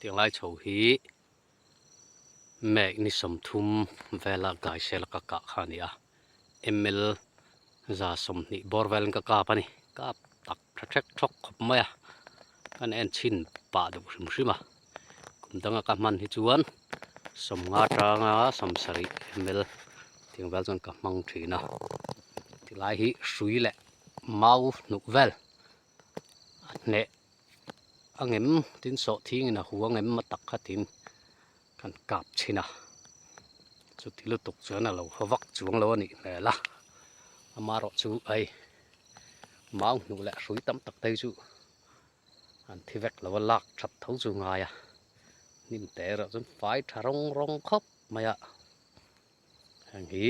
Tiang lai chho hi May ni 30 vela Gaisel ka kah kha a ni a, ml 120 bawr velin ka kap a ni, kap tak tha hrek thawk khawp mai a, kan en chhin pah deuh hrim hrim a, kum danga ka hman hi chuan 50 tanga 70 ml tiang vel chuan ka hmang thin a, tilai hi hrui leh mau hnuk vel a hneh a ngem tin sawh thingin a hu a ngem a tak kha tin kan kap chhin a chuti lutuk chuan a lo haw vak chuang lo a nih hmel a amaherawh chu hei mau hnuh leh hrui tam tak te hi chu an thi vek lo a lak that tho chu ngai a hnim te erawh chuan fai tha rawng rawng khawp mai a. Heng hi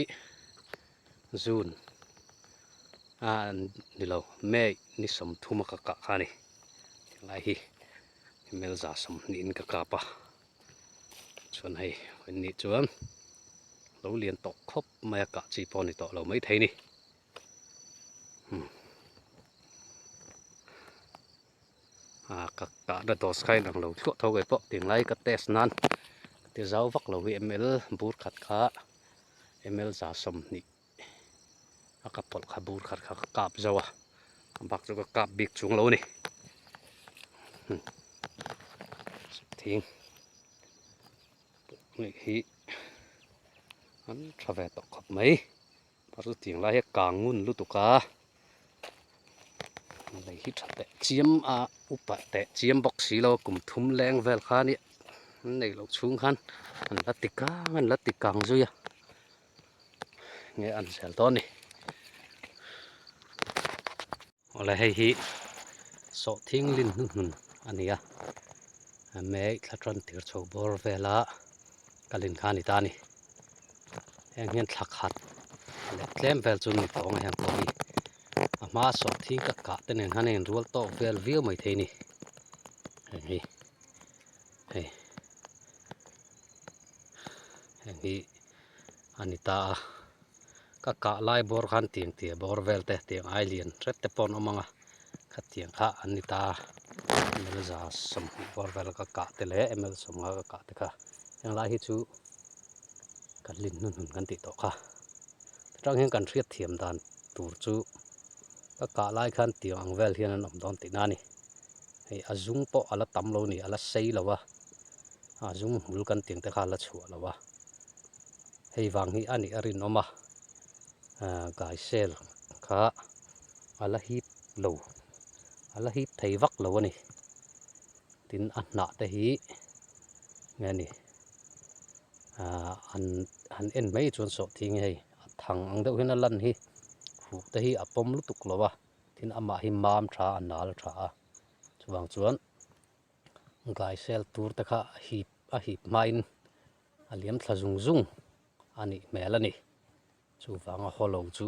June a ni lo May ni 30 a ka kah kha a ni helai hi ml 120 in ka kap a chuan hei an nih chuan lo lian tawh khawp mai a kah chi pawh a ni tawh lo maithei a ni ah ka kahna dawh kha inang lo thluah tho ve pawh tinglai ka test nan ka ti zau vak lo hi ml bur khat kha ml 120 a ka pawlh kha bur khat kha ka kap zo a a bak chu ka kap bik chung lo a ni thing pawh hi an tha ve tawh khawp mai. A chu tiang lai hi a kang ngun lutuk a lei hi tha teh chiam a upa teh chiam bawk si lo kum thum leng vel kha nia an nei loh chhung khan an la ti kang an la ti kang zui a nge an zel dawn a ni awle hei hi sawhthing lin hnuhnun a ni a May thla tan tir chho bawr vela ka lin kha a ni ta a ni heng hian thla khat leh tlem vel chu ni tawng a hian pawh hi a hma sawhthing ka kah te nen khan a inrual tawk vel viau mai thei a ni heng hi hei heng hi a ni ta a. Ka kah lai bawr khan tiang tia bawr vel te tiang ai lian hret te pawh an awm ang a khatiang kha an ni ta a ml 120 bawr vel ka kah te leh ml 50 ka kah te kha heng lai hi chu kan lin hnuhnun kan tih tawh kha atang hian kan hriat thiam dan tur chu ka kah lai khan tiang ang vel hian an awm dawn tihna a ni hei a zung pawh a la tam lo a ni a la sei lo a a zung hmul kan tiang te kha a la chhuah lo a. Hei vang hi a nih a rinawm a, gaisel kha a la hip lo, a la hip thei vak lo a ni. Tin a hnah te hi nge ni an han en mai chuan sawhthing hi hei a thang ang deuh hian a lan hi huh te hi a pawm lutuk lo a, tin amah hi mam tha a nal tha a, chuvang chuan gaisel tur te kha a hip a hip hmain a liam thla zung zung a nih hmel a ni. Chuvanga haw lo chu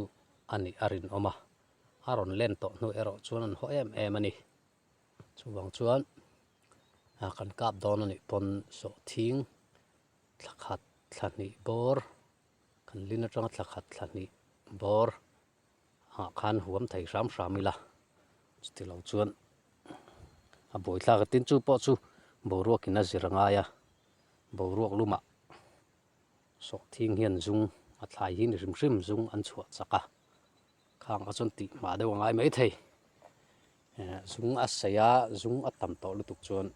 a nih a rinawm a, a rawn len tawh hnu erawh chuan an haw em em a ni. Chuvang chuan kan kap dawn a nih pawn sawhthing thla khat thla hnih bawr kan lin atanga thla khat thla hnih bawr ah khan huam thei hram hram ila chuti lo chuan a buaithlak a tin chu pawh chu boruakin a zir a ngai a boruak lumah sawhthing hian zung a thlai hi ni hrim hrim zung an chhuah chak a khang kha chuan tih hma deuh a ngai mai thei zung a sei a zung a tam tawh lutuk chuan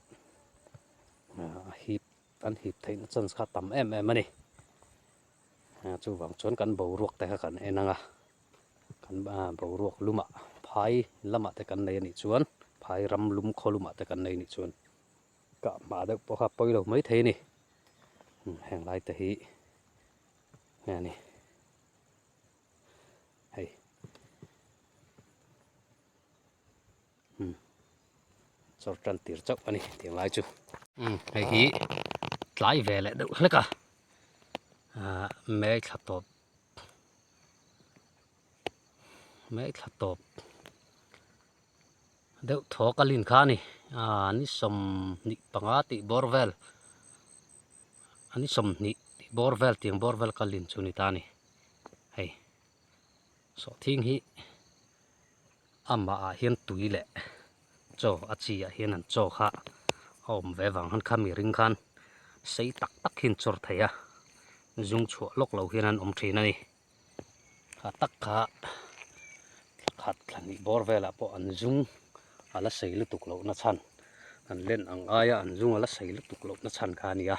a hip an hip theihna chance kha a tam em em a ni. Chuvang chuan kan boruak te kha kan en ang a, kan boruak lumah phai lamah te kan nei a nih chuan phai ram lum khaw lumah te kan nei a nih chuan kah hma deuh pawh kha pawi lo mai thei a ni. Heng lai te hi nge a ni hei. Chawr tan tir chauh a ni tiang lai chu. Hei hi tlai ve leh deuh hlek a May thla tawp May thla tawp deuh thaw ka lin kha a ni ni 25 tih bawr vel ni 20 tih bawr vel tiang bawr vel ka lin chu ni ta a ni hei sawhthing hi. Amah ah hian tui leh chaw a chi ah hian an chaw kha a a awm ve vang khan khami ring khan sei tak tak hi an chawr thei a, zung chhuah lawk lo hian an awm thin a ni. Kha tak kha khat thla hnih bawr velah pawh an zung a la sei lutuk loh na chhan an len ang aia an zung a la sei lutuk loh na chhan kha a ni a,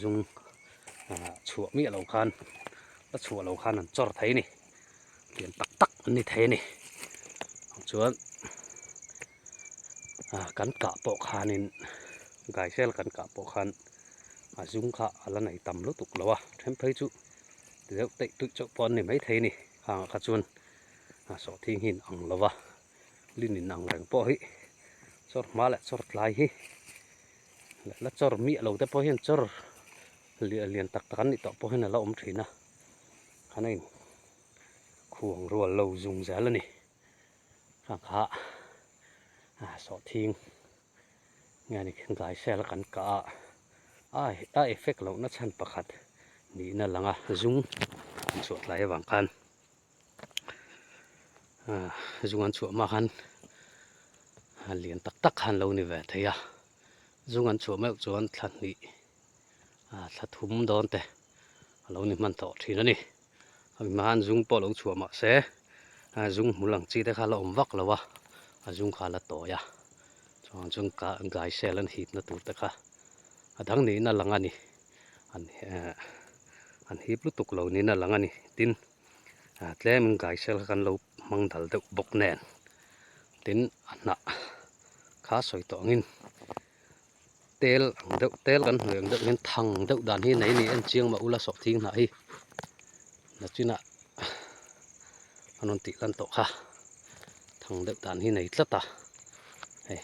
zung ah chhuah miah lo khan la chhuah lo khan an chawr thei a ni lian tak tak an ni thei a ni chuan ah kan kah pawh khanin gaisel kan kah pawh khan a zung kha a la nei tam lutuk lo a then phei chu ti deuh teih tuih chauh pawh an ni maithei a ni hangah kha chuan a sawhthing hi in ang lo va lin in ang reng pawh hi chawr hma leh chawr tlai hi leh la chawr miah lo te pawh hian chawr lian tak tak an nih tawh pawh hian a la awm thin a khan a in khuang rual lo zung zel a ni kha kha sawhthing nge ni gaisel kan kah a a effect lohna chhan pakhat nihna lang a zung an chhuah tlai avang khan zung an chhuah hma khan lian tak tak khan lo ni ve thei a zung an chhuah meuh chuan thla hnih thla thum dawn te a lo ni hman tawh thin a ni a mi hma khan zung pawh lo chhuah mah se zung hmul ang chi te kha la awm vak lo a a zung kha a la tawi a chuan chuan gaisel an hip na tur te kha a dang niin a lang a ni an an hip lutuk lo niin a lang a ni tin tlem in gaisel kha kan lo hmang dal deuh bawk nen tin a hnah kha sawi tawh angin tel ang deuh tel kan hmuh ang deuh hian thang deuh dan hi nei a ni en chiang mah ula sawhthing hnah hi nachinah an rawn tih lan tawh kha thang deuh dan hi nei tlat a hei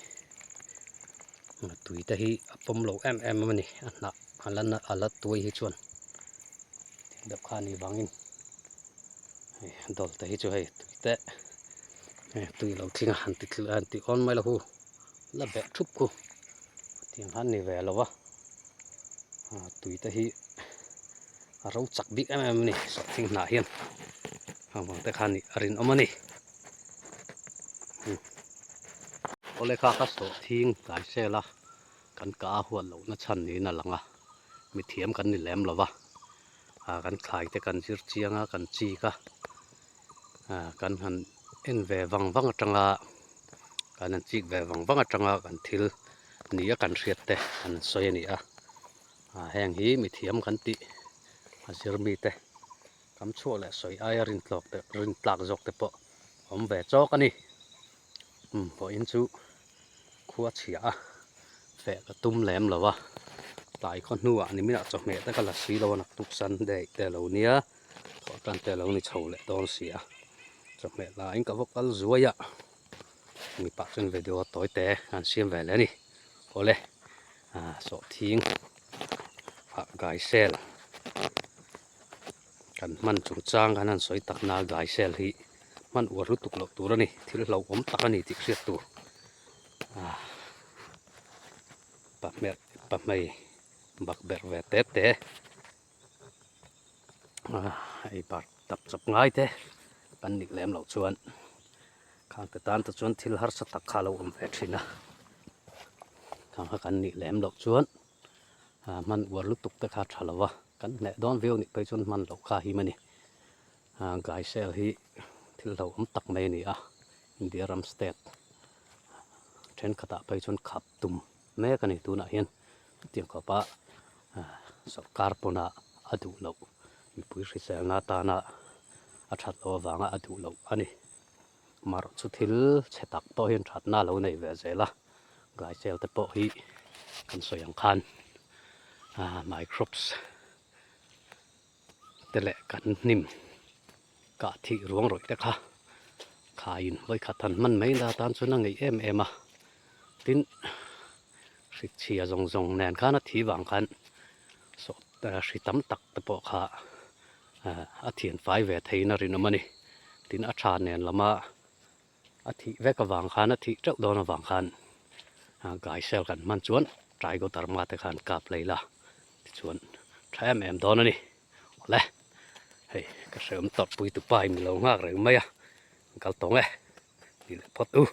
tui te hi a pawm lo em em a ni a hnah a la a la tuai hi chuan deuh kha a nih vangin hei dawl te hi chu hei tui te tui lo tling a han ti han ti awn mai lo hu. La beh thup khu tiang khan ni ve lo va tui te hi a ro chak bik em em a ni sawhthing hnah hian heng vang te khan a rinawm a ni awle kha ka sawhthing tlai sel a kan ka a huat loh na chhan niin a lang a mithiam kan ni lem lo va kan thlai te kan zir chiang a kan chik a kan han en ve vang vang atanga kan han chik ve vang vang atanga kan thil ni a kan hriat te an sawi a ni a heng hi mithiam kan tih a zir mi te kam chhuak leh sawi aia rintlawk te rintlak zawk te pawh awm ve chawk a ni vawiin chu khua chhia a feh ka tum lem lo a tlai khaw hnuah ni minah chawhmeh te ka la si lo a naktuk sunday te a lo nia. Thawh tan te a lo ni chho leh dawn si a, chawhmeh laiin ka va kal zuai a, mipa chuan video tawi te an siam ve leh a ni. Awle sawhthing ah gaisel kan hman chungchang kan han sawi tak na gaisel hi hman uar lutuk loh tur a ni, thil hlauhawm tak a ni tih hriat tur pahmeh pahmei bakberh ve te te. Hei park tap chawp ngai te kan nih lem loh chuan khang te tan te chuan thil harsa tak kha a lo awm ve thin a khang kha kan nih lem loh chuan hman uar lutuk te kha a tha lo a kan hneh dawn viau nih phei chuan hman loh kha a him a ni gaisel hi thil hlauhawm tak mai a ni a India ram state thenkhatah phei chuan khap tum mek a ni tunah hian hetiang khawpa sorkar pawna a duh loh mipui hriselna atana a that loh avanga a duh loh a ni. Amaherawh chu thil chhe tak pawh hian thatna a lo nei ve zel a, gaisel te pawh hi kan sawi ang khan microbes te leh kan hnim kah thih ruang rawih te kha khaiin vawikhat han hman mai na tan chuan a ngeih em em a tin hri chhia zawng zawng nen khan a thi vang khan sawh hri tam tak te pawh kha a thian fai ve theiin a rinawm a ni tin a tha nen lama a thih vek avang khan a thih teuh dawn avang khan gaisel kan hman chuan trigoderma te khan kap lei la tichuan tha em em dawn a ni. Awle hei ka hreawm tawrhpui tupa in milo nghak reng mai a kal tawng e ti leh phawt u.